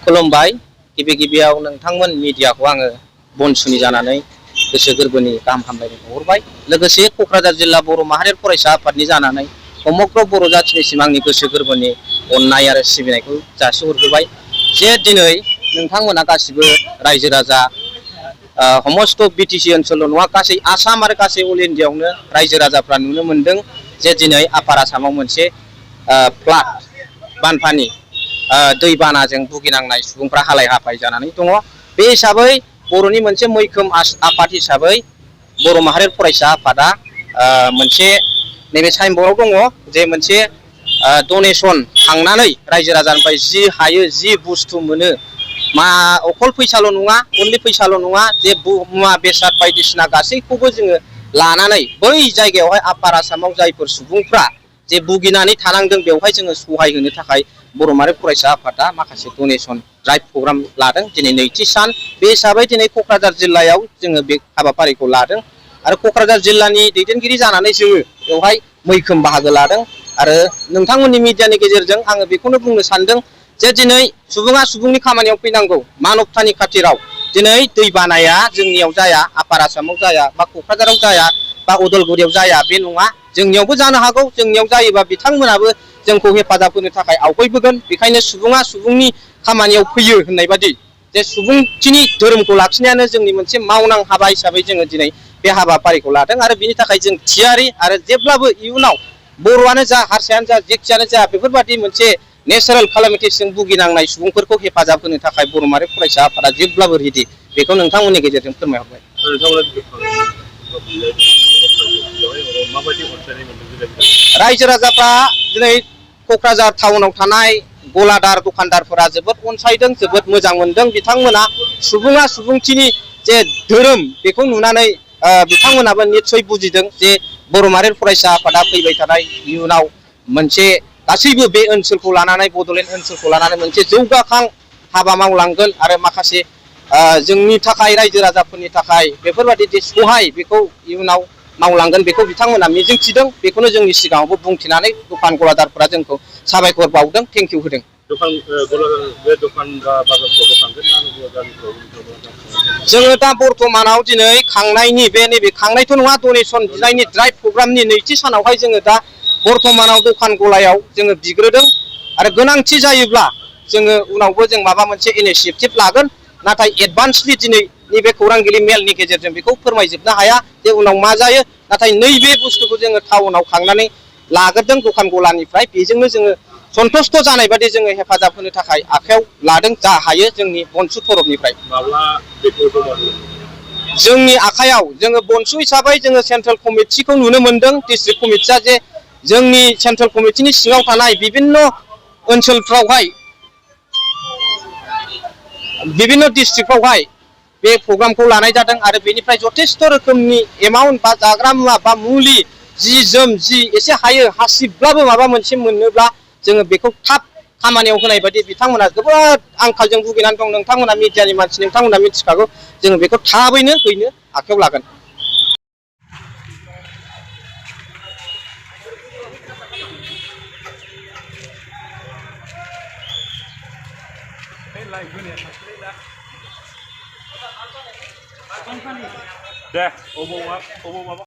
खुलुमबाय गिबि गिबियाव नोंथांमोन मिडियाखौ आङो बनसुनि जानानै गोसो गोरबोनि गाहाम हामलायनाय बावहरबाय। लोगोसे क'क्राझार जिल्ला बर' माहारियारि फरायसा आफादनि जानानै समग्र बर' जाथिनिसिम आंनि गोसो गोरबोनि अननाय आरो सिबिनायखौ जासिहरग्रोबाय जे दिनै नोंथांमोना गासिबो रायजो राजा समस्त बिटिसि ओनसोलल' नङा गासै आसाम आरो गासै अल इन्डियायावनो रायजो राजाफ्रा नुनो मोनदों जे दिनै आपार आसामाव मोनसे फ्लाद बानपानी दैबानाजों भुगिनांनाय सुबुंफ्रा हालाय हाफाय जानानै दङ। बे हिसाबै बर'नि मोनसे मैखोम आफाद हिसाबै बर' माहारियारि फरायसा आफादा मोनसे नैबे साइनबर्डआव दङ जे मोनसे डनेसन थांनानै रायजो राजानिफ्राय जि हायो जि बुस्थु मोनो मा अकल फैसाल' नङा अनलि फैसाल' नङा जे मुवा बेसाद बायदिसिना गासैखौबो जोङो लानानै बै जायगायावहाय आपार आसामाव जायफोर सुबुंफ्रा जे भुगिनानै थानांदों बेवहाय जोङो सहाय होनो थाखाय बर' माहारि फरायसा आफादा माखासे डनेसन ड्राइभ प्रग्राम लादों। दिनै नैथि सान बे हिसाबै दिनै क'क्राझार जिल्लायाव जोङो बे हाबाफारिखौ लादों आरो क'क्राझार जिल्लानि दैदेनगिरि जानानै जोङो बेवहाय मैखोम बाहागो लादों आरो नोंथांमोननि मिडियानि गेजेरजों आङो बेखौनो बुंनो सानदों जे दिनै सुबुङा सुबुंनि खामानियाव फैनांगौ मानबतानि खाथिराव दिनै दै बानाया जोंनियाव जाया आपार आसामाव जाया बा क'क्राझाराव जाया बा उदालगुरियाव जाया बे नङा जोंनियावबो जानो हागौ जोंनियाव जायोबा बिथांमोनाबो जोंखौ हेफाजाब होनो थाखाय आवगायबोगोन। बेखायनो सुबुङा सुबुंनि खामानियाव फैयो होननाय बादि जे सुबुंथिनि धोरोमखौ लाखिनायानो जोंनि मोनसे मावनां हाबा हिसाबै जोङो दिनै बे हाबाफारिखौ लादों आरो बिनि थाखाय जों थियारि आरो जेब्लाबो इयुनाव बर'आनो जा हारसायानो जा जेखियानो जा बेफोरबादि मोनसे नेचारेल केलामिटिसजों भुगिनांनाय सुबुंफोरखौ हेफाजाब होनो थाखाय बर' माहारि फरायसा आफादा जेब्लाबो रेडि बेखौ नोंथांमोननि गेजेरजों फोरमायहरबाय। रायजो राजाफ्रा दिनै क'क्राझार टाउनाव थानाय गलादार दखानदारफोरा जोबोद अनसायदों जोबोद मोजां मोनदों। बिथांमोना सुबुङा सुबुंथिनि जे धोरोम बेखौ नुनानै बिथांमोनाबो निस्सय बुजिदों जे बर' माहारि फरायसा आफादा फैबाय थानाय इयुनाव मोनसे गासैबो बे ओनसोलखौ लानानै बड'लेण्ड ओनसोलखौ लानानै मोनसे जौगाखां हाबा मावलांगोन आरो माखासे जोंनि थाखाय रायजो राजाफोरनि थाखाय बेफोरबायदि जे सहाय बेखौ इयुनाव मावलांगोन बेखौ बिथांमोना मिजिंथिदों। बेखौनो जोंनि सिगाङावबो बुंथिनानै दखान गलादारफोरा जोंखौ साबायखर बावदों थेंकिउ होदों। जोङो दा बर्थमानाव दिनै खांनायनि नैबे खांनायथ' नङा डनेसन बिनायनि ड्राइभ प्रग्रामनि नैथि सानावहाय जोङो दा बर्थमानाव दखान गलायाव जोङो बिग्रोदों आरो गोनांथि जायोब्ला जोङो उनावबो जों माबा मोनसे इनिसियेटिभ लागोन। नाथाय एडभान्सलि दिनै नैबे खौरांगिरि मेलनि गेजेरजों बेखौ फोरमायजोबनो हाया जे उनाव मा जायो। नाथाय नैबे बुस्थुखौ जोङो टाउनाव खांनानै लाग्रोदों दखान गलानिफ्राय बेजोंनो जोङो सन्तुष्ट' जानाय बादि जोङो हेफाजाब होनो थाखाय आखायाव लादों जा हायो जोंनि बनसु तरफनिफ्राय। जोंनि आखायाव जोङो बनसु हिसाबै जोङो सेन्ट्रेल कमिटिखौ नुनो मोनदों डिस्ट्रिक्ट कमिटिया जे जोंनि सेन्ट्रेल कमिटिनि सिङाव थानाय बिभिन्न ओनसोलफ्रावहाय बिभिन्न डिस्ट्रिक्टआवहाय बे प्रग्रामखौ लानाय जादों आरो बेनिफ्राय जथेस्थ' रोखोमनि एमाउन्ट बा जाग्रा मुवा बा मुलि जि जोम जि एसे हायो हासिबब्लाबो माबा मोनसे मोनोब्ला जोङो बेखौ थाब खामानियाव होनाय बायदि बिथांमोना जोबोद आंखालजों भुगिनानै दं। नोंथांमोना मिडियानि मानसि नोंथांमोना मिथिखागौ जोङो बेखौ थाबैनो हैनो आखायाव लागोन। दे अबाव माबा